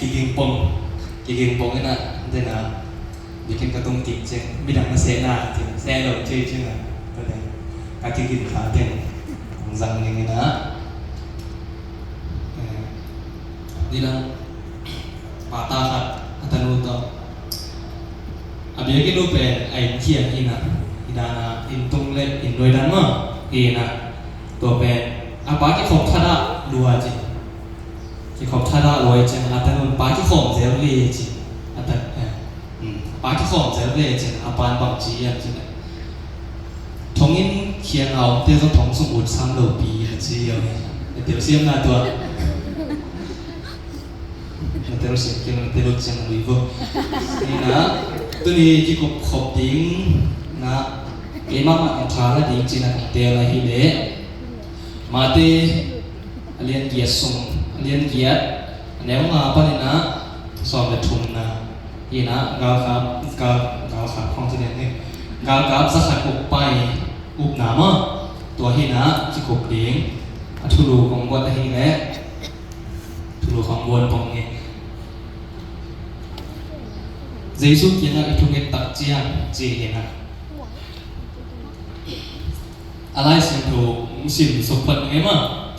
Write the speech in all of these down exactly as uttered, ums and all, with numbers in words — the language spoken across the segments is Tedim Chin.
Kiging pong, kiging pong ina, dena bikin ka tung kik ceng, midang na sehna ceng, seh lo cei ceng a, ka deng ka kigin ka teng kong zang ning ina. Dina pata khat a tanu tawh a biakinn uh pen a inn khiang hi na, hi dana inn tung le inn nuai dan mah hi na. Tua pen a pa kikhop thadah lua ci, kikhop thadah lua i cin a tanun pa kikhawm zel ve ci. A tan, eh, um, pa kikhawm zel ve cin a pan bang ci hiam cin, thonginn khiang a omte zong thong sung ut sam lo pi a ci hiam. A telsiamna tua. Na telsiam kei, na tel ut ciang lui vo. Ni na, tuni kikop khop ding na, keimah mah kong tha la ding cina kong tel ahi le. Mate a lian giat sung, a lian giat a neu nga panin a sawm le thumna hi na, galkap, gal, galkap khong ci den hi. Galkap zakhat uk pai, ukna mah tua hi na kikop ding. A thulu kong buat ahi le. Thulu kong buat pong hi. Jesu kiangah i thunget tak ciang ci hi na. A Lai Siangtho sim suk phat ngei mah.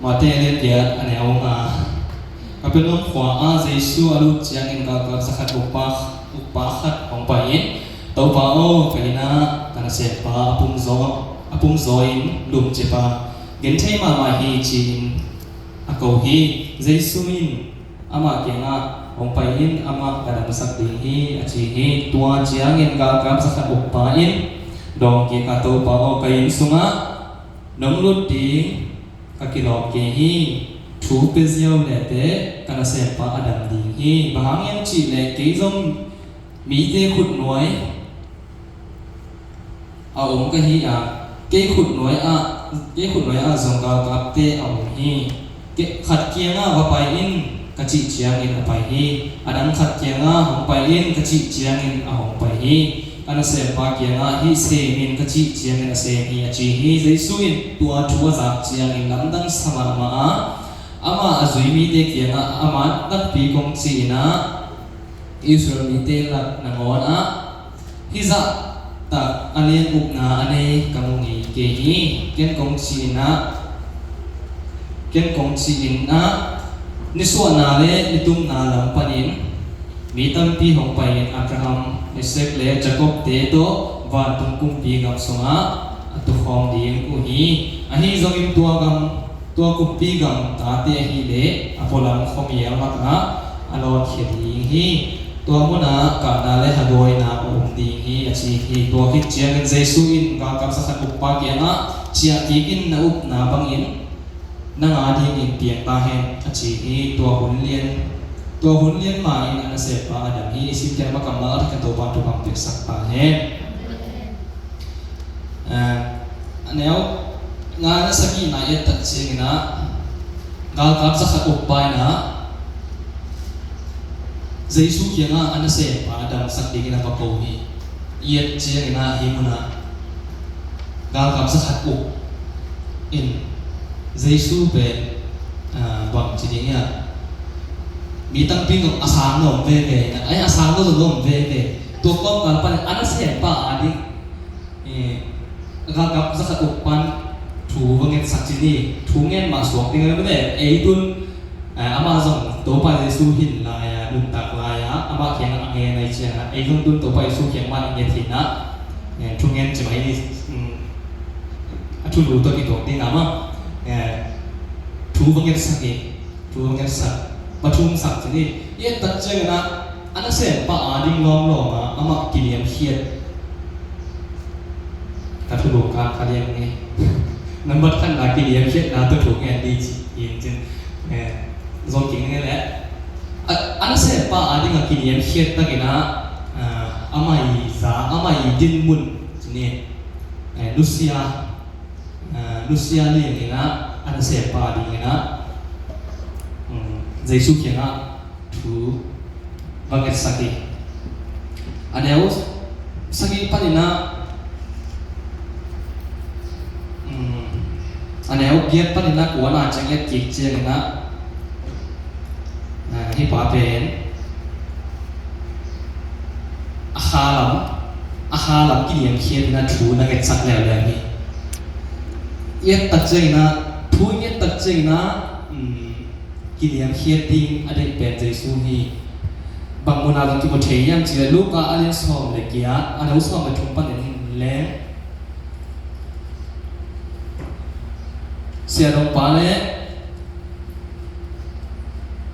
Mate a lian giat a neu nga. Kapernaum khua ah Jesu a lut ciangin galkap zakhat ukpa, ukpa khat hong pai in, Topa aw, ka inn ah ka nasempa a pumzaw, a pumzaw in lumcip a, genthei mahmah hi ci-in a ko hi. Jesu in amah kiangah hong pai in, amah ka damsak ding hi a ci hi. Tua ciangin galkap zakhat ukpa in dawng kik a, Topa aw, ka inn sungah nong lut ding ka kilawm kei hi. Thu pia ziau lehteh ka nasempa a dam ding hi. Bang hang hiam cih leh kei zong mite khutnuai a om ka hi a, kei khutnuai ah, kei khutnuai ah zong galkapte a om hi. Kei khat kiangah va pai in ka cih ciangin a pai hi. A dang khat kiangah hong pai in ka cih ciangin a hong pai hi. Ka nasempa kiangah hih sem in ka cih ciangin a sem hi a ci hi. Jesu in tua thu a zak ciangin lamdang sa mahmah a, amah a zui mite kiangah a man takpi kong ci-in ah, Israel mite lak nangawn ah hih zah tak a lian ukna a nei ka mu ngei kei hi. Ken kong ci-in ah, ken kong ci-in ah, nisuahna le nitumna lam panin mi tampi hong pai in Abraham, Isaac le Jacob te tawh vantung kumpi gam sungah a tukhawm ding uh hi. Ahi zongin tua gam, tua kumpi gam tate ahih leh a pualam khuamial lakah a lawnkhia ding hi. Tua munah kahna le hadawina a um ding hi a ci hi. Tua khit ciangin Jesu in galkap zakhat ukpa kiangah, ciah kik in, na upna bangin nang a dingin piang ta hen a ci hi. Tua hun lian, tua hun lian ma-in a nasempa a dam hi. I simkhiat ma kammal a dik a Topa thupha piaksak ta hen. Eh, a neu nga na sagihna i et tak ciangin ah, galkap zakhat ukpa in ah Jesu kiangah a nasempa a damsak dingin a va ko hi. I et ciangin ah hih munah galkap zakhat uk in Jesu pen, ah, bang ci ding hiam, mi tampi zong a sang na om veve, ai, a sang na zong na om veve. Tua kawmkal pan a nasempa a ding, eh, galkap zakhat uk pan thu va ngetsak ci ni. Thu ngen mah suak ding a, ei tun, eh, amah zong Topa Jesu hin lai-a, nuntak lai-a amah kiangah a ngen ahih ciangin ah, ei zong tun Topa Jesu kiang mah i nget hi na, eh, thu ngen ci mai ni. Um, a thulu tawh kituak ding a mah, eh, thu va ngetsak hi. Thu ngetsak, va thumsak ci ni. I et tak ciangin ah, a nasempa a ding lawmlawm a, amah kiniamkhiat. Ka thulu ka, ka liam ni. Nambat khatna kiniamkhiatna tawh thu ngen ding ci in cin. Eh, zong king ni leh. A, a nasempa a ding a kiniamkhiat takin ah, ah, amah i za, amah i dinmun ci ni. Eh, nusia. Ah, nusia liangin ah, a nasempa dingin ah, um, Jesu kiangah thu va ngetsak hi. A neu sagih panin ah, um, a neu giat panin ah kuana ciang et kik ciangin ah, Hih pa pen a kha lam, a kha lam kiniamkhiat in a thu na ngetsak leuleu hi. I et tak ciangin a, thu i et tak ciangin a, um, kiniamkhiat ding a deih pen Jesu hi. Bang munah zong kimu thei hiam cih leh Luka a lian sawm le giat, a neu sawm le thum pan en hi leng, siadongpa le,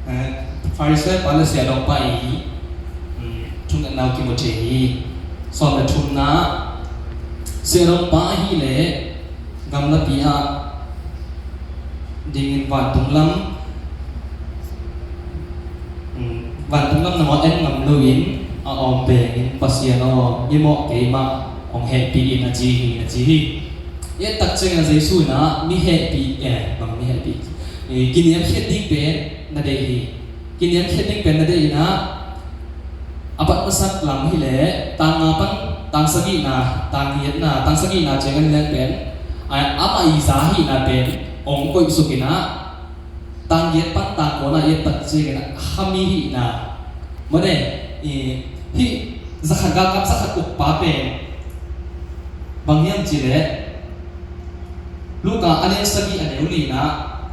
eh, Pharisee pa le siadongpa i, um, thungetna uh kimu thei hi. Sawm le thumna, siadongpa ahih leh gamlapi ah dingin vantung lam, um, vantung lam nangawn en ngam loin a awm bengin, Pasian aw, mimawh keimah hong hehpih in, a ci hi, a ci hi. I et tak ciangin a Jesu in a mi hehpih, eh, bang mi hehpih, eh, kiniamkhiat ding pen na deih hi. Kiniamkhiat ding pen na deih in a, a pat masak lam hi leh tang nga pan tang sagihna, tang giatna, tang sagihna ciang en leng pen, a, amah i za hihna pen hong koihsuk in a, tang giat pan tang kuana i et tak ciangin a, kha mi hihna. Mawle, i, hih zakhat galkap zakhat ukpa pen bang hiam cih leh, Luka a lian sagih a neu lina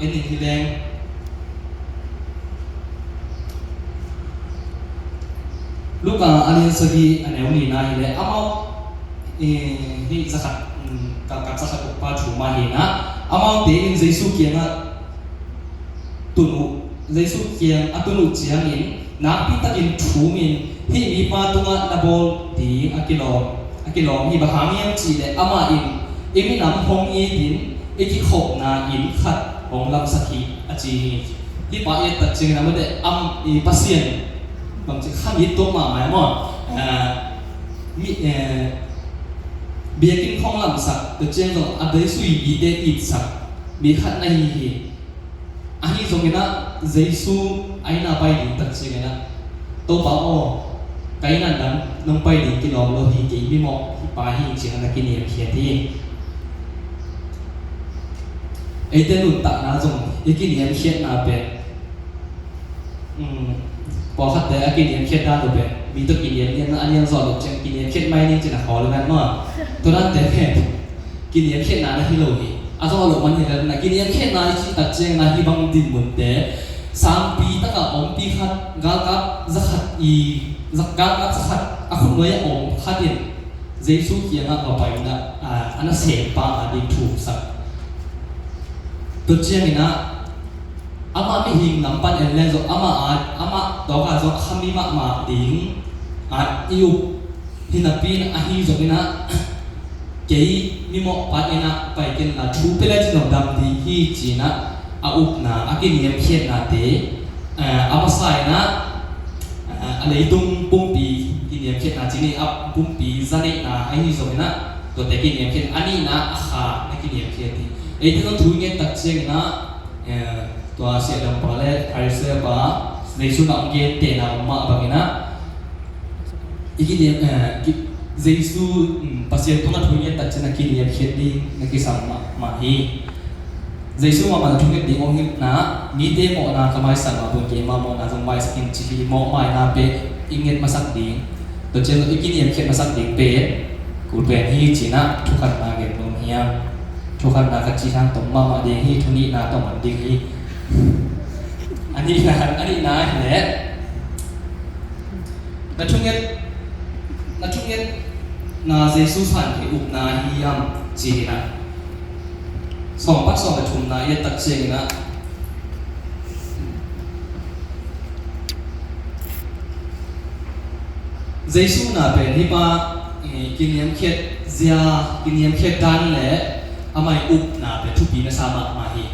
en in hi leng. Luka a lian sagih a neu lina hi leh amau, eh, hih zakhat, um, galkap zakhat ukpa thu mah hi in a, amaute in Jesu kiangah tun uh, Jesu kiang a tun uh ciangin nakpi takin thum in, hih mipa tungah na bawl ding a kilawm, a kilawm hi. Bang hang hiam cih leh amah in i minam hong it in i kikhopna inn khat hong lamsak hi, a ci hi. Hih pa i et tak ciangin a mawle, am, i Pasian bangci kha mi tuak mahmah maw. Ah, mi, eh, biakinn hong lamsak, tua ciang zong a Jesu i mite itsak mi khat na hi hi. Ahi zongin a Jesu a inn ah pai ding tak ciangin a, Topa aw, ka inn ah nang nong pai ding kilawm lo hi, kei mimawh pa hi, ci-in a na kiniamkhiat hi. Eite nuntakna zong i kiniamkhiatna pen, um, pawlkhatte a kiniamkhiat dan uh pen mi tawh kiniam lian a, a niam zawh loh ciang kiniamkhiat mai ning ci-in a khawl ngan maw. Tua dante pen kiniamkhiatna na hi lo hi. A zawh loh man hi lel na, kiniamkhiatna i cih tak ciangin a hih bang dinmunte, sangpi takah ompi khat, galkap zakhat i, zak-, galkap zakhat a khutnuai a om khat in Jesu kiangah va pai in a, a, a nasempa a ding thu sak. Tua ciangin a, amah mihing lam pan en leng zong, amah a, amah tawkah zong a kha mi mahmah ding a i up hi napi in, ahi zongin a, kei mimawh pa inn ah pai ken la, thu pia le cin lo dam ding hi, ci-in a, a upna, a kiniamkhiatnate, eh, a masa in a, eh, a leitung pumpi kiniamkhiatna ci ni, a pumpi zaneihna ahi zongin a, tuate kiniamkhiat, a nihna a kha na kiniamkhiat hi. Eite zong thu i nget tak ciangin a, eh, tua siahdampa le Pharisee pa, Jesu in a hong gentehna om mah bangin a, i kiniam, eh, ki-, Jesu, um, Pasian tungah thu i nget tak ciangin a kiniamkhiat ding na kisam mahmah hi. Jesu mahmah na thunget ding hong hilhna, mite mawhna ka maisak mah bangin keima mawhna zong maisak in ci hi. Mawhmaina pen i nget masak ding, tua ciang i kiniamkhiat masak ding pen kul pen hi, ci-in a thukhatna gen nuam hi hang. Thukhatna ka cih hang tom mahmah ding hi, thunihna tom man ding hi. A nihna, a nihna hi leh, na thunget, na thungetna Jesu sang hi upna hi hiam, ci-in a. Sawm pan sawm le thumna i et tak ciangin a, Jesu na pen hih pa, eh, kiniamkhiat zia, kiniamkhiat dan le amah i upna pen thupi na sa mahmah hi.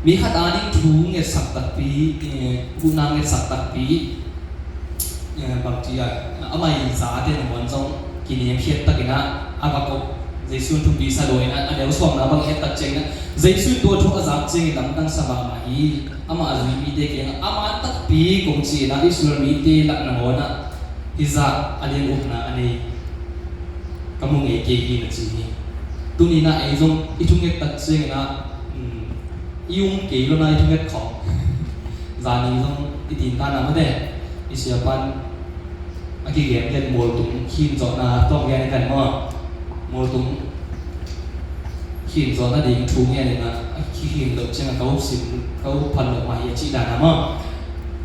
Mi khat a ding thu ngetsak takpi, eh, huhna ngetsak takpi, eh, bangci a, amah i zate nangawn zong kiniamkhiat takin a, a va kop, Jesu in thupi sa lo in a, a neu sawmna bang i et tak ciangin a, Jesu in tua thu a zak ciangin lamdang sa mahmah hi. Amah a zui mite kiangah, a man takpi kong ci-in a, Israel mite lak nangawn a hih zah a lian upna a nei ka mu ngei kei hi, na ci hi. Tuni-in a ei zong i thunget tak ciangin a, um, i um kei lo-in a i thunget khawm. Zani zong i tin ta na mate, i sia pan a kigem den mualtung khin zawhna tawng gen i kan maw? Mualtung khin zawhna ding thu ngen in a, a kikhin loh ciang a ka up sim, ka up phan loh mah hi a cih dan a maw?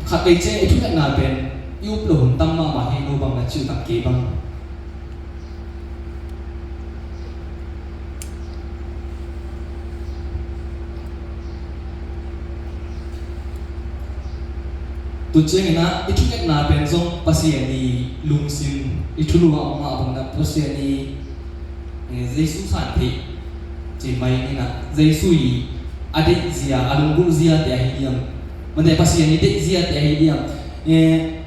Khat vei ciang i thungetna pen i up loh hun tam mahmah hi, no bang na cih tak kei bang. Tu ciangin ah i thungetna pen zong Pasian i lungsim, i thulu a om mah bangin ah Pasian i, eh, Jesu san theih ci mai in ah Jesu i a deihzia, a lunggulh ziate ahi diam? Mate Pasian i deihziate ahi diam? Eh,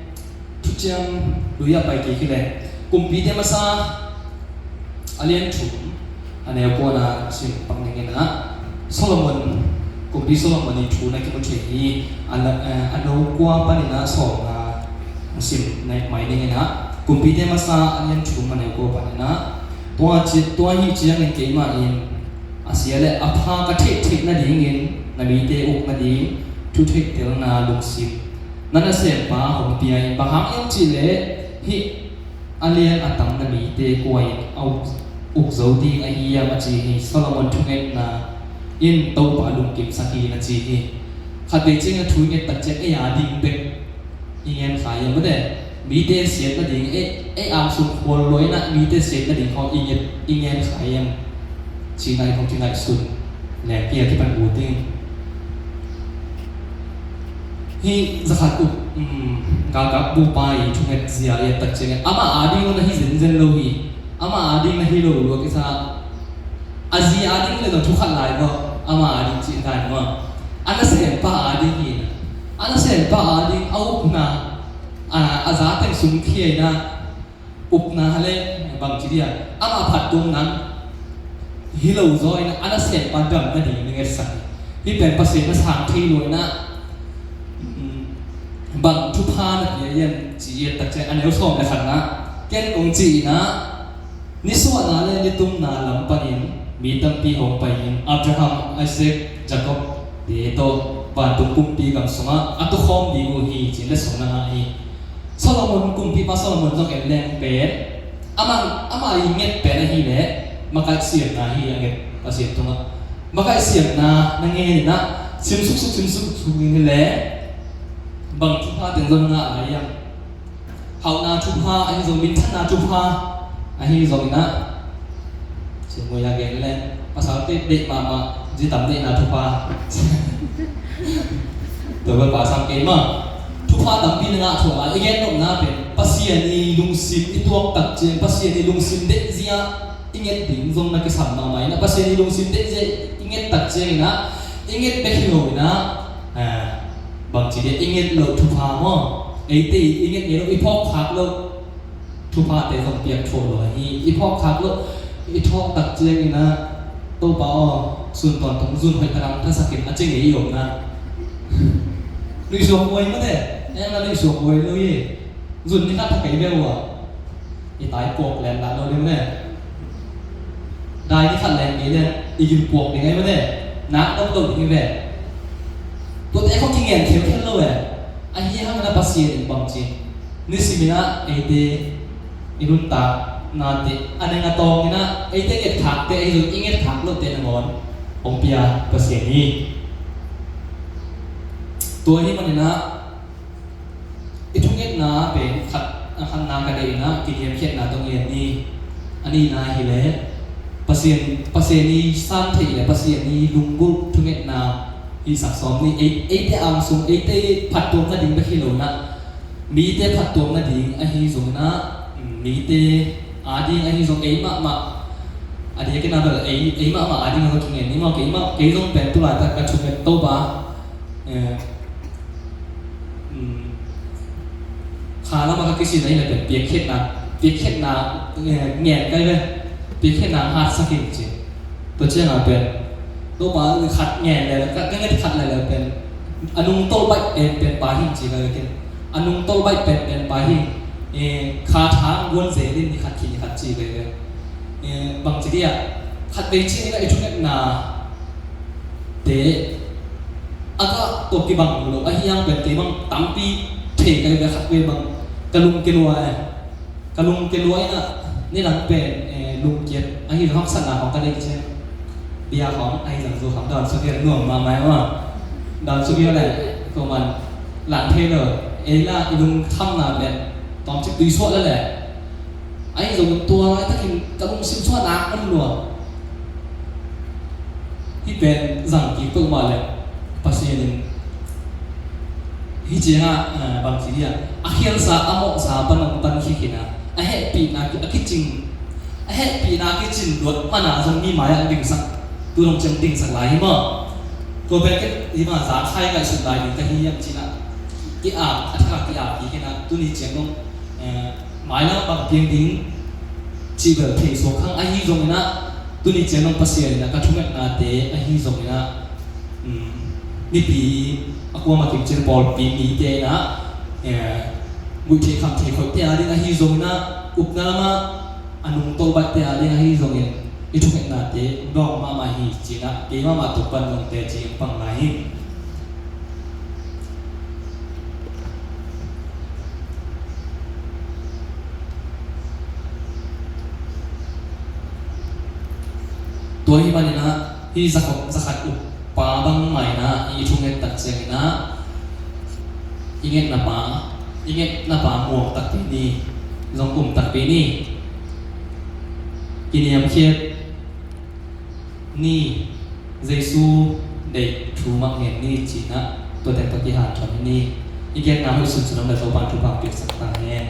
Thuciam Lui ah pai kik hi leh, Kumpite Masa a lian thum a neu kua na sim pak ning in ah, Solomon, Kumpi Solomon i thu na kimu thei hi. A la, eh, a neu kua panin ah sawm na sim na mai ning in ah, Kumpite Masa a lian thum a neu kua panin ah, tua ci, tua hi ciangin keimah in a sia le a pha ka theih theih nadingin na mite uk nading thu theihtelna lungsim na nasempa hong pia in, bang hang hiam cih leh hih a lian a tam na mite kua in a uk, uk zo ding ahi hiam a ci hi. Solomon thungetna in Topa lungkimsak hi na ci hi. Khat vei ciangin a thu i nget tak ciang ei a ding bek i ngen kha hiam mate? Mite siat nading, ei, ei angsung khual lua in ah mite siat nading khawng i nget, i ngen kha hiam? Cihna i hong kingaihsun leng kia kipan ut ding. Hih zakhat uk, um, galkap bupa i thunget zia i et tak ciangin amah a ding na hi zenzen lo hi. Amah a ding na hi lo lua kisa. A zi a ding le zong thu khat lai maw, amah a ding cih dan maw? A nasempa a ding hi na. A nasempa a ding a ukna, a, a za teng sung khia in ah ukna le bang ci dia, amah phattuam nang hi lo zaw in ah a nasempa dam nading na ngetsak hi. Hih pen Pasian na sang thei lua in ah, um, bang thupha na pia hiam ci i et tak ciang a neu sawm le khatna, ken kong ci in ah, nisuahna le nitumna lam panin mi tampi hong pai in, Abraham, Isaac, Jacob te tawh vantung kumpi gam sungah a tukhawm ding uh hi, ci-in letsong na ngah hi. Solomon, kumpipa Solomon zong en leng pen, amah, amah i nget pen ahih leh makaih siamna hi a nget Pasian tungah. Makaih siamna na ngen in ah, sim suksuk, sim suksuk in hi leh, bang thupha teng zong ngah lai hiam? Hauhna thupha ahi zong, minthanna thupha ahi zong in ah, Cingmui a gen le, pasal te deih mahmah, zi tam deihna thupha. Tua bel pasal kei mah. Thupha tampi na ngah thuah lai, i gen nopna pen, Pasian i lungsim i tuak tak ciang, Pasian i lungsim deihzia i nget ding zong na kisam mahmah in ah, Pasian i lungsim deihzia i nget tak ciang in ah, i nget bek hi lo in ah, ah, bangci dia i nget loh thupha maw? Eite i nget ngei loh, i phawk khak loh thuphate zong piak thuah lua hi. I phawk khak loh, i thawk tak ciang in ah, Topa aw, sun tawntung zun hoih tak ang thasak in a ci ngei i om na. Nuihsuak huai mate, eng na nuihsuak huai lo hi. Zun ni khat tha kei beuh uh a, i tai puak len dah lo ding ne. Dai ni khat len kei len, i gil puak ding ai mate. Nak dok dok ding hi ve. Tuate khawng kingen khelkhel lo e. Ahi hang na Pasian in bang ci. Nisimin ah eite i nuntaknate a neng a tawng in ah eite ngetkhakte ahi zong i ngetkhak lote nangawn hong pia Pasian hi. Tua ahih manin ah i thungetna pen khat, a khatna ka deih in ah kiniamkhiatna tawh ngen ni. A nihna hi leh Pasian, Pasian i san theih le Pasian i lunggulh thungetna i sak sawm ni. Ei, eite angsung, eite phattuam nading bek hi lo in ah, mite phattuam nading ahi zong in ah, mite ading ahi zong ei mahmah, a diakin ah bel ei, ei mahmah ading a zong kingen ni maw, kei mah, kei zong pen tulaitak ka thunget Topa, eh, um, kha lamah ka kisin ahih leh pen piakkhiatna, piakkhiatna, eh, ngen kai ve, piakkhiatna hatsak in ci. Tua ciangah pen Topa khat ngen le, ka, ka nget khat le le pen a nungtolh baih penpen pa hi ci ka vekin. A nungtolh baih penpen pa hi, eh, kha thang guan zel in ni khat khi ni khat ci ka ve. Eh, bang ci dia, khat vei ci ni ka i thungetna te a gah tawh kibang lo ahi hang pen kei bang tampi thei ka hi ve, khat vei bang ka lungkia lua e. Ka lungkia lua in ah, nidang pen, eh, lungkiat ahi zong haksatna khawng ka nei ciang, bia khawng ahi zong zu khawng dawn suk hi a nuam mahmah e maw. Dawn suk hi a leh, kuaman lang thei lo, ei lah i lungkhamna pen tawmcik tuisuah leh leh, ahi zong tua laitakin ka lungsim suahna om lua. Hih pen zang kik peuhmah leh Pasian in hih ciangah, eh, bangci hiam, a khialsa a mawhsa pan hong pan khia khin a, a hehpihna ki-, a kicing, a hehpihna kicin luat mana zong mi mai-ah dingsak, tu dong ciang dingsak lai hi maw. Tua pen kei hih ma za khai ngaihsut lai ding ka hi hiam ci-in ah, ki-ap, a thak ah ki-ap kik khin a, tuni ciang dong, eh, mailam bang piang ding cih bel thei suak hang ahi zongin ah, tuni ciang dong Pasian in ah ka thungetnate ahi zongin ah, um, mipi a kuamah kim ciang pawlpi mite in ah, eh, guih thei kham thei khoihte a ding ahi zongin ah, upna lamah a nungto baihte a ding ahi zongin, i thungetnate dawng mahmah hi ci-in ah, kei mahmah tuk pan zong teci hong pang lai hi. Tua ahih manin ah, hih za khat, za khat uppa bangmah in ah i thunget tak ciangin ah, i ngetna pa, i ngetna pa muang takpi ni, zong um takpi ni. Kiniamkhiat ni, Jesu deih thu mah ngen ni ci-in ah, tua teng tawh kihanthawn ni. I genna hoih sunsun om leh Topa'n thupha piaksak ta hen.